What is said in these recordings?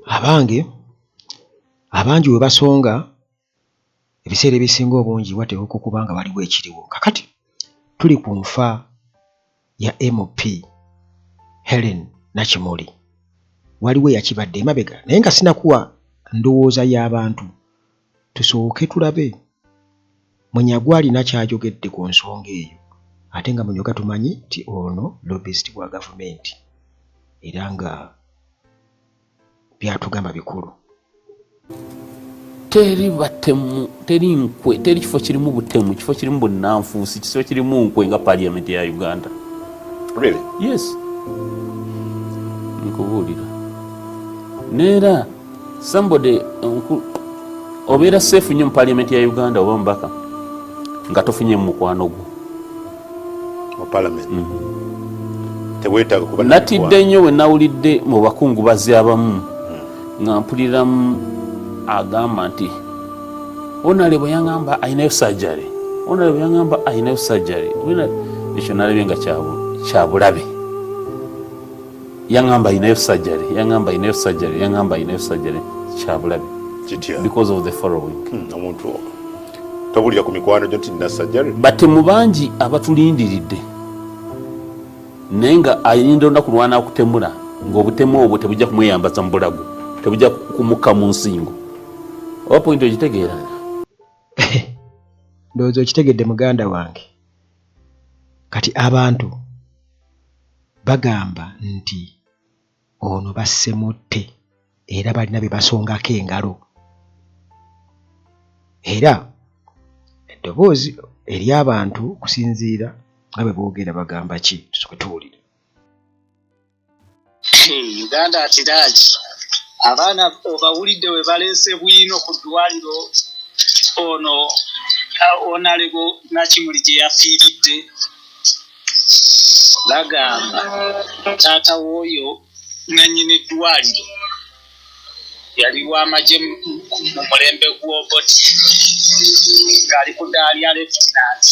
Abange abangi we basonga ebiseera ebisinga obungi wateekwa okuba nga waliwo ekiriwo. Kakati tuli ku nfa ya MP Hellen Nakimuli. Waliwo eyakibadde emabega naye nga sinakuwa ndowooza y'abantu tusooke tulabe Munyagwa alina ky'ayogedde ku nsonga eyo ate nga Munyagwa tumanyi nti ono lobbyist wa gavumenti era nga byatugamba bikulu. Teri batemu, teri nkwe, teri kifo kirimu butemu, kifo kirimu bunnanfuusi, kifo kirimu nkwe nga parliament ya Uganda. Really? Yes, nkubuulira. Neera somebody obeera safe nnyo mu parliament ya Uganda oba mubaka nga tofunye mu mukwano gwo mu parliament. Teweetaaga kuba na Natidde nnyo bwe nawulidde mu bakungubazi abamu nga mpuliramu agamba nti honourable yaŋŋamba ayinayo surgery, honourable yaŋŋamba ayinayo surgery. Ekyo nalabye nga kyabulabe. Yaŋŋamba ayinayo surgery, yaŋŋamba ayinayo surgery, yaŋŋamba ayinayo surgery, kyabulabe. Kitya? Because of the following. Omuntu tobulira ku mikwano gyo nti nina surgery. Batemu bangi abatulindiridde, naye nga ayinda olunaku lwana kutemula ng'obutemu obwo tebujja kumweyambaza mu bulago, tebujja kumukka mu nsingo. Oba point ogitegeera? Ndowooza okitegedde, muganda wange. Kati abantu bagamba nti ono basse mutte era balina bye basongako engalo, era eddoboozi ery'abantu kusinziira nga bwe boogera bagamba ki? Tusooke tuwulire. Uganda at large, abaana obawulidde we baleese bwino ku ddwaliro ono honourable Nakimuli gye yafiiridde. Bagamba taata w'oyo nannyini ddwaliro yali w'amagye mu mulembe gw'Obote ng'ali ku ddaala lya lieutenant.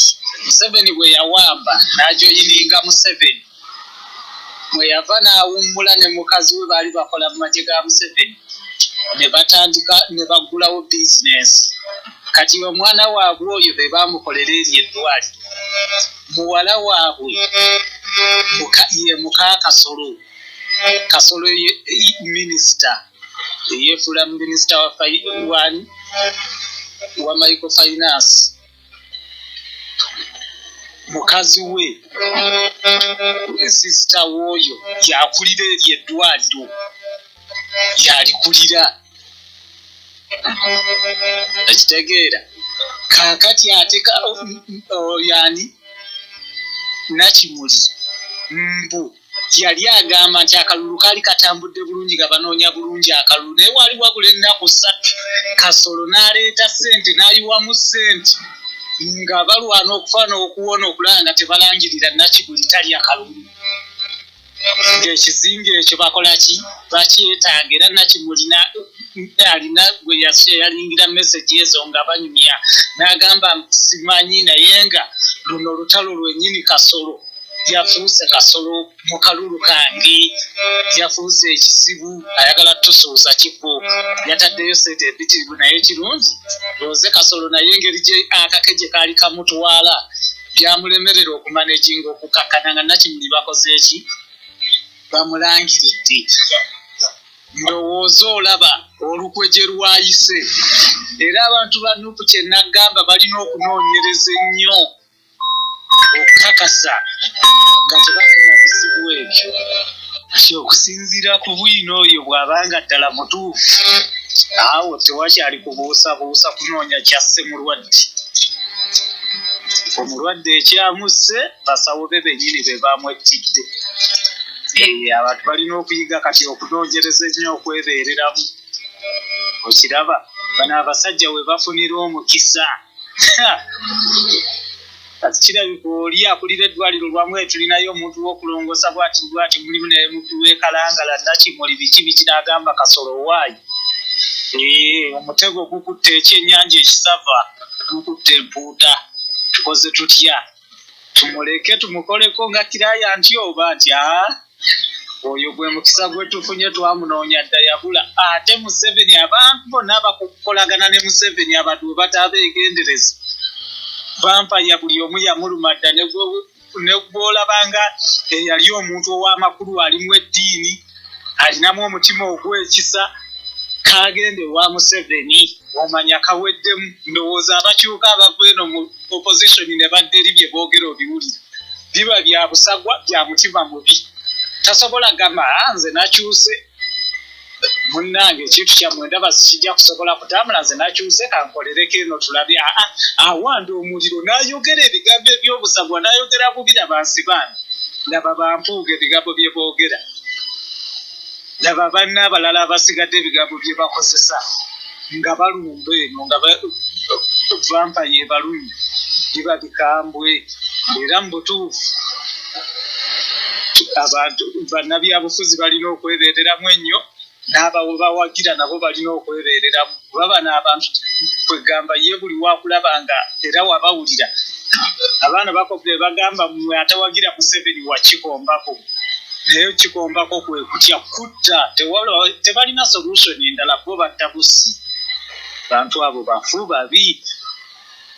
Museveni bwe yawamba n'ajoyininga Museveni, mwe yava n'awummula ne mukazi we baali bakola mu magye ga Museveni ne batandika ne baggulawo bizinensi. Kati omwana waabwe oyo be baamukolera eryo eddwaliro. Muwala waabwe ye muka Kasolo, Kasolo ye minisita eyeefuula minisita wa microfinance. Mukazi we, sister w'oyo, yakulira eryo eddwaliro, yalikulira. Ekitegeera kaakati ate yani Nakimuli mbu yali agamba nti akalulu kaali katambudde bulungi nga banoonya bulungi akalulu, naye waali wabula ennaku 3 Kasolo n'aleeta ssente n'ayiwamu ssente nga balwana okufa n'okuwona okulaba nga tebalangirira Nakimuli talya kalulu, ng'ekizinga ekyo bakola ki? Bakyetaaga. Era Nakimuli alina gwe yalingira message ezo nga banyumya n'agamba simanyi, naye nga luno lutalo lwennyini. Kasolo yafuuse kasolo mu kalulu kange, yafuuse ekizibu, ayagala tusuuza kifo, yataddeyo sente empitirivu. Naye kirungi looze Kasolo, naye engeri gye akake gye kaali kamutwala byamulemerera okumanaginga okukakkana nga Nakimuli bakoze eki? Bamulangiridde. Ndowooza olaba olukwe gye lwayise. Era abantu ba Nuupu kye nagamba, balina okunoonyereza ennyo okukakasa nga tebafuna bizibu ebyo. Kati okusinziira ku bwino oyo bw'abanga ddala mutuufu, awo tewakyali kubuusabuusa kunoonya kyasse mulwadde. Omulwadde ekyamusse basawo be bennyini be bamwettidde. Abantu balina okuyiga kati okunoonyereza ennyo okwebeereramu. Okiraba bano abasajja we bafunira omukisa. Kati kirabika oli akulira eddwaliro lwamu tulinayo omuntu w'okulongoosa bwati bwati mulimu naye muntu w'ekalangala Nakimuli biki biki n'agamba Kasolo waayi omutego gukutte ekyennyanja ekisava gukutte empuuta, tukoze tutya? Tumuleke tumukoleko nga kiraya nti oba nti aa. Oyo gwe mukisa gwe tufunye, twamunoonya dda yabula. Ate Museveni, abantu bonna abakukolagana ne Museveni, abantu bwe bataabeegendereza, vampire buli omu yamuluma dda. Ne gw'olabanga eyali omuntu ow'amakulu, alimu eddiini, alinamu omutima ogw'ekisa, kagende ewa Museveni, omanya kaweddemu. Ndowooza abakyuka abava eno mu opposition ne badda eri, bye boogera obiwulira, biba bya busagwa, bya mutima mubi. Tasobola gamba, "Ah, nze nakyuse munnange, ekintu kyammwe ndaba sikijja kusobola kutambula, nze nakyuse, kankolereko eno tulabe." Aa, awanda omuliro n'ayogera ebigambo eby'obusagwa, n'ayogera bubi. Laba nsibaani, laba bampuuga, ebigambo bye boogera, laba banne abalala abasigadde, ebigambo bye bakozesa nga balumba eno, nga vampire ebalumye, biba bikambwe. Era mu butuufu abantu bannabyabufuzi balina okwebeereramu ennyo, n'ababawagira nabo balina okwebeereramu, kuba bano abantu kwegamba ye buli wakulaba nga era wabawulira abaana bakobbe bagamba, "Mmwe atawagira Museveni wakikombako." Naye kikombako kwe kutya kutta, tebalina solution endala, bo batta busi. Bantu abo bafu babi,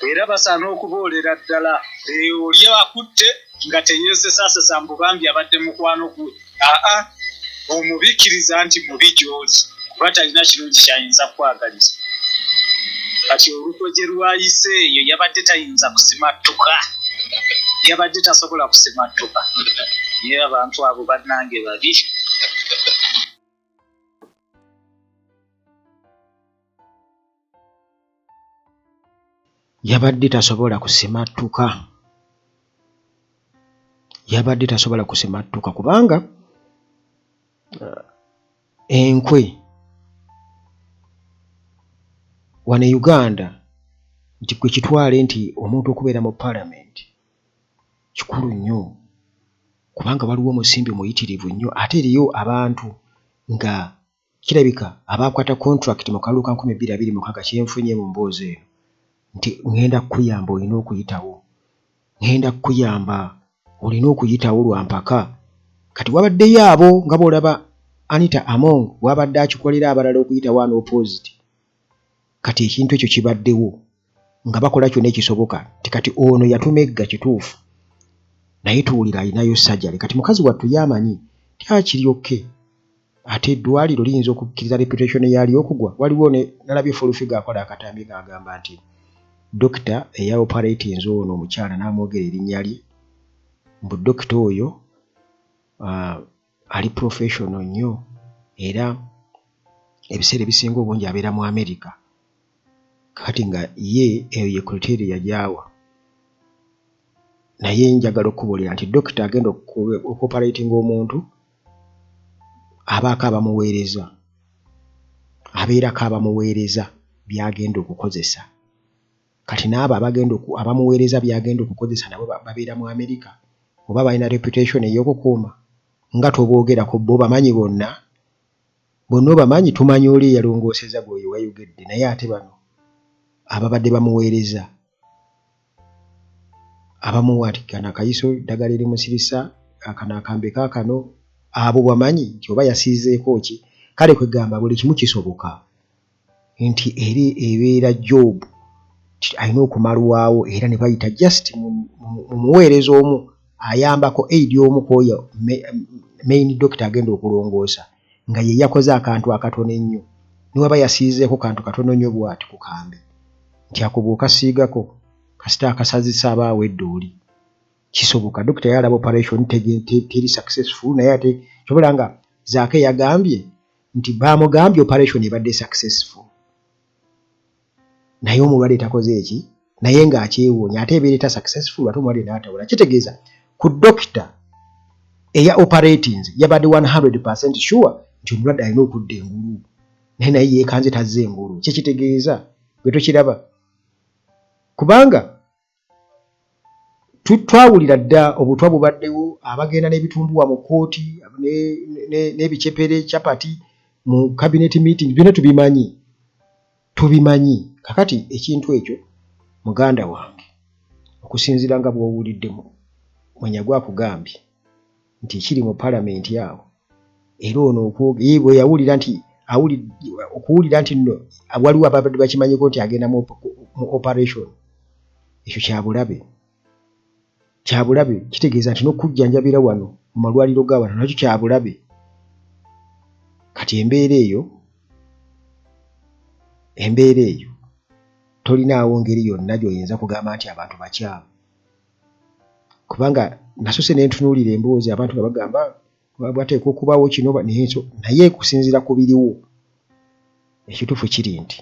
era basaana okuboolera ddala. Oli akutte nga teyeesesasesa mbu bambi abadde mukwano gwe, aa, omubikkiriza nti mubi gy'oli, kuba talina kirungi kyayinza kukwagaliza. Kati olukwe gye lwayise eyo, yabadde tayinza kusimattuka, yabadde tasobola kusimattuka. Naye abantu abo bannange babi. Yabadde tasobola kusimattuka, yabadde tasobola kusimattuka, kubanga enkwe wano e Uganda nti gwe kitwale nti omuntu okubeera mu palamenti kikulu nnyo, kubanga waliwo omusimbi muyitirivu nnyo. Ate eriyo abantu nga kirabika abaakwata contract mu kalulu ka 2026, kyenfunye mu mboozi eno nti ŋŋenda kukuyamba olina okuyitawo, ŋŋenda kukuyamba olina okuyitawo lwa mpaka. Kati wabaddeyo abo nga bw'olaba Anita Among bw'abadde akikolera abalala okuyitawo unopposed. Kati ekintu ekyo kibaddewo nga bakola kyonna ekisoboka nti kati ono yatumegga kituufu, naye tuwulira alinayo sajjale. Kati mukazi wattu ye amanyi nti akiri okay, ate eddwaliro liyinza okukkiriza reputation yaalyo okugwa. Waliwo ne nalabye Full Figure akola akatambi ng'agamba nti dokita eya operatinze ono omukyala, n'amwogera erinnya lye, mbu dokita oyo ali professional nnyo, era ebiseera ebisinga obungi abeera mu America. Kati nga ye eyo ye criteria gy'awa. Naye njagala okukubuulira nti dokita agenda okuoperatinga omuntu abaako abamuweereza, abeerako abamuweereza by'agenda okukozesa. Kati n'abo abagenda abamuweereza by'agenda okukozesa nabo babeera mu America oba balina reputation ey'okukuuma nga toboogerako. Bo bamanyi bonna, bonna obamanyi. Tumanyi oli eyalongooseza gwe wayogedde, naye ate bano ababadde bamuweereza, abamuwa nti kano akayiso ddagala erimusirisa, kano akambe kaakano, abo bamanyi nti oba yasiizeeko ki. Kale kwegamba buli kimu kisoboka nti eri ebeera job alina okumalwawo, era ne bayita just mu muweereza omu ayambako aid omu kw'oyo main doctor agenda okulongoosa, nga ye yakoze akantu akatono ennyo, ne waba yasiizeeko kantu katono nnyo bw'ati ku kambe, nti ako bw'okasiigako kasita akasazisa aba awedde oli. Kisoboka dokita yalaba operation teri successful, naye ate kyobola nga Zaake yagambye nti baamugambye operation ebadde successful, naye omulwadde takoze eki, naye ng'akyewuunya ate ebeera eta successful, ate omulwadde n'atawula. Kitegeeza ku dokita eya operatinze yabadde 100% sure nti omulwadde alina okudda engulu, naye yeekanze tazze engulu. Kyekitegeeza gwe tokiraba, kubanga twawulira dda obutwa bubaddewo, abagenda n'ebitumbuwa mu kkooti n'ebicepere capati mu cabinet meeting, byonna tubimanyi, tubimanyi. Kakati ekintu ekyo, muganda wange, okusinziira nga bw'owuliddemu, Munyagwa akugambye nti ekiri mu palamenti awo Era ono ye bwe yawulira nti okuwulira nti nno waliwo ababadde bakimanyiko nti agenda mu operation, ekyo kyabulabe, kyabulabe. Kitegeeza nti n'okujjanjabira wano mu malwaliro ga wano nakyo kyabulabe. Kati embeera eyo, embeera eyo tolinaawo ngeri yonna gy'oyinza kugamba nti abantu bakyamu, kubanga nasose ne ntunuulira emboozi abantu nga bagamba bateekwa okubaawo kino, naye kusinziira ku biriwo ekituufu kiri nti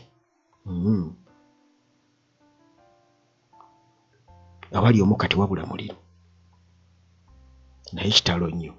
awali omukka tewabula muliro. Naye kitalo nnyo.